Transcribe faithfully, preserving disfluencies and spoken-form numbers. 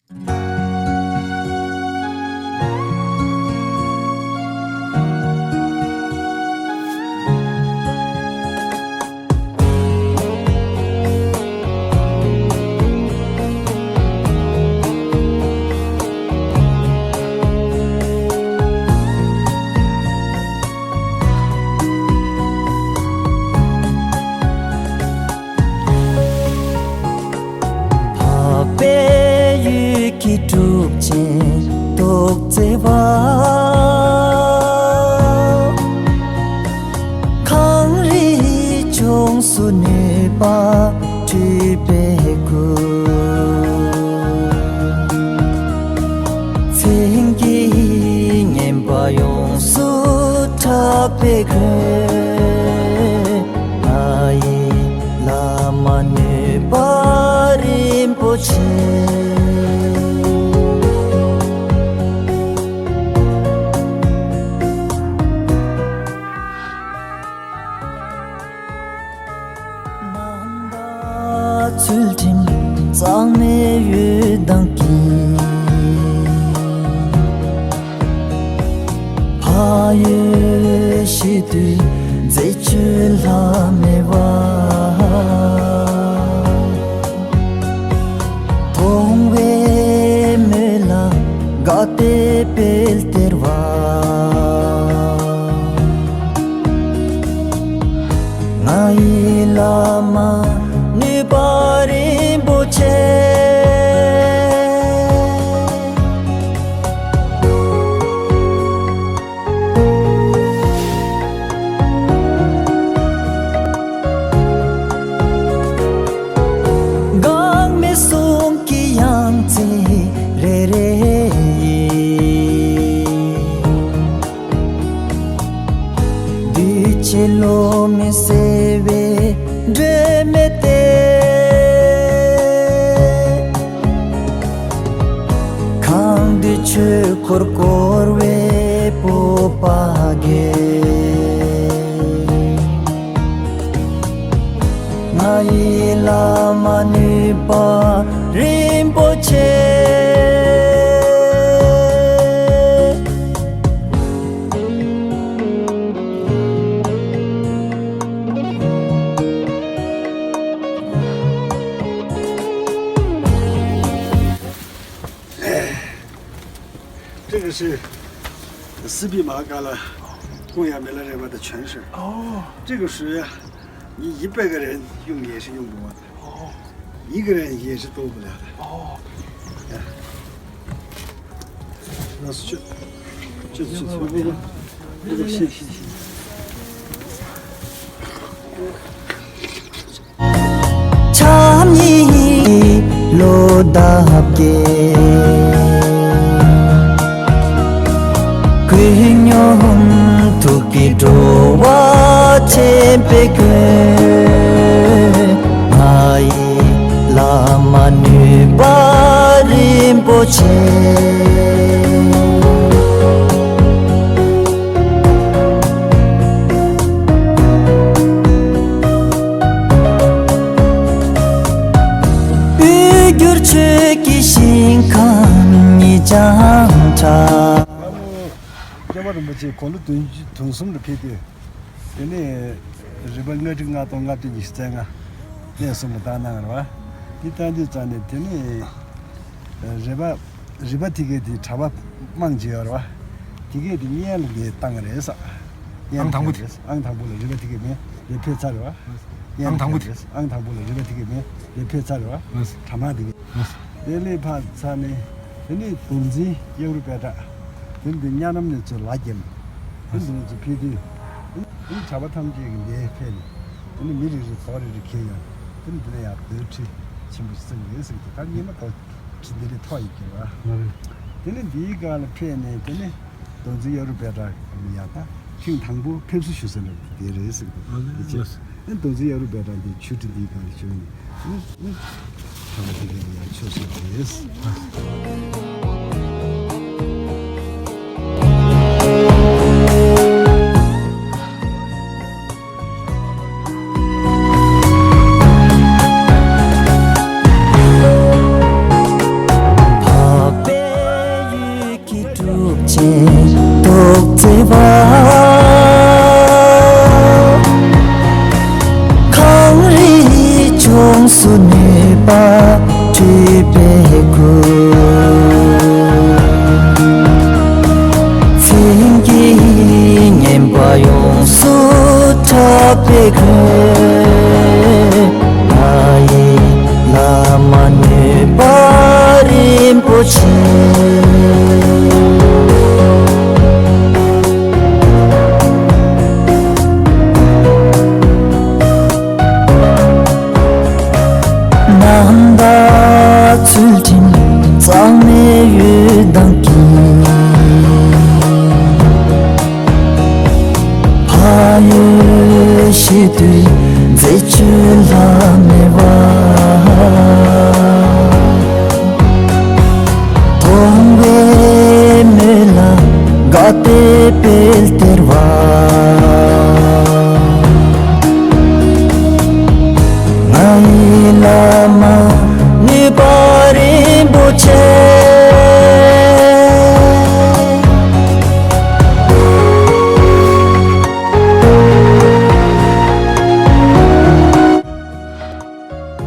འཕགས་པའི་ཡུལ་གྱི་གྲུབ་ཆེན་ཏོག་བརྩེགས་པ། གངས་རིའི་ལྗོངས་སུ་ནུས་པ་སྤྲུལ་པའི་སྐུ། མཚན་གྱི་བསྙེན་པ་ཡོངས་སུ་གྲགས་པའི་མགོན། ང་ཡི་བླ་མ་ནུས་པ་རིན་པོ་ཆེ། ཚུལ་ཁྲིམས་གཙང་མའི་འོད་མདངས་ཀྱིས། འཕགས་ཡུལ་ཞི་དུལ་མཛེས་བཅོས་ལྷམ་མེ་བ། མཐོང་བའི་མོད་ལ་དགའ་སྟེ་དཔལ་སྟེར་བ། ང་ཡི་བླ་མ་ནུས་པ་རིན་པོ་ཆེ། འགག་མེད་གསུང་གི་དབྱངས་ཚིག་རེ་རེ་ཡིས། འདུས་བྱས་བློ་མེད་སེལ་བའི་སྒྲོན་མེ་སྟེ། གང་འདུལ་ཆོས་འཁོར་བསྐོར་བའི་སྤོབས་པ་རྒྱས། ང་ཡི་བླ་མ་ནུས་པ་རིན་པོ་ཆེ།这个是四匹马嘎啦供养米勒热巴的泉水。哦，这个水啊，你一百个人用也是用不完的，哦，一个人也是多不了的。哦，哎，老师去，去去去，不不不，不不，谢谢谢谢。 ཆ་མཉེས་ལོ་འདབ་རྒྱས། ཀུན་སྙོམས་ཐུགས་ཀྱི་འགྲོ་བ་འདྲེན་པའི་མགོན། ང་ཡི་བླ་མ་ནུས་པ་རིན་པོ་ཆེ། དབུས་འགྱུར་ཆོས་ཀྱི་ཞིང་ཁམས་ཉིད་ཀྱང་གྲགས། སྐྱོབ་པ་རིན་པོ་ཆེ་དགུང་ལོ་བདུན་ཅུ་དོན་གསུམ་ལ་ཕེབས་དུས། དེ་ནས་རུས་པ་ལྔ་ཁྲི་ལྔ་སྟོང་ལྔ་བརྒྱ་ཉི་ཤུ་རྩ་ལྔ་གནས་གསུམ་ལ་བཏང་གནང་བ་རེད་བ། དེ་བཏང་དུས་ཙང་ནས་དེ་ནས་རུས་པ་རུས་པ་ཐིག་གེ་དེ་གྲྭ་པ་དམངས་ཀྱི་ཡོད་རེད་བ། ཐིག་གེ་དེ་གཉེན་ལ་ངས་བཏང་རེད་ས། ཨང་དང་པོ་དེ། ཨང་དང་པོ་ལ་རུས་པ་ཐིག་གེ་ངས་ངས་ཕུལ་ཚར་རེད་བ། ཨང་དང་པོ་དེ། ཨང་དང་པོ་ལ་རུས་པ་ཐིག་གེ་ངས་ངས་ཕུལ་ཚར་རེད་བ། གྲྭ་དམངས་དེ་གི། དེ་ལས་ཕར་ཚར་ནས་དེ་ནས་མདོ་འཛིན་གཡག་རུ་པེ་ཏྲ། དེ་ནས་དེ་གཉའ་ནམ་ནས་ཚུར་ལ་རྒྱབ། དེ་ནས་དེ་ནས་ཚུར་ཕེབས་དུས། དེ་ནས་གྲྭ་པ་ཐམས་ཅད་ཀྱིས་འདིར་ཕེབས་ནས། དེ་ནས་མི་རེ་རེ་གྲོགས་རེ་རེ་ཁྱེར་ཡོང་། དེ་ནས་འདི་ནས་ཡར་རྡོའི་ཁྲི་ཆེན་པོ་ཞིག་བརྩིགས་རེད་ཟེར་གྱི་འདུག་ད་སྔོན་མ་རྡོ་ཁྲི་འདི་འདྲ་མཐོ་ཡི་གི་རེད་བ། དེ་ནས་འདིའི་སྒང་ལ་ཕེབས་ནས་དེ་ནས་མདོ་འཛིན་གཡག་རུ་པེ་ཏྲ་ཡར་ད་ཐེངས་དང་པོ་ཕེབས་བསུ་ཞུ་ས་ནི་དེ་རེད་ཟེར་གྱི་འདུག་དེ་རྗེས་ཨ་མདོ་འཛིན་གཡག་རུ་པེ་ཏྲ་འདི་ཆོས་ཁྲི་འདིའི་སྒང་ལ་བྱོན་ནས། ཨ་ནི་ཨ་ནི་གྲྭ་པ་དེ་གས་ལ་ཡང་ཆོས་གསུངས་པ་རེད། འཕགས་ པ་རིན་པོ་ཆེ། ནམ་ཟླ་ཚུལ་ཁྲིམས།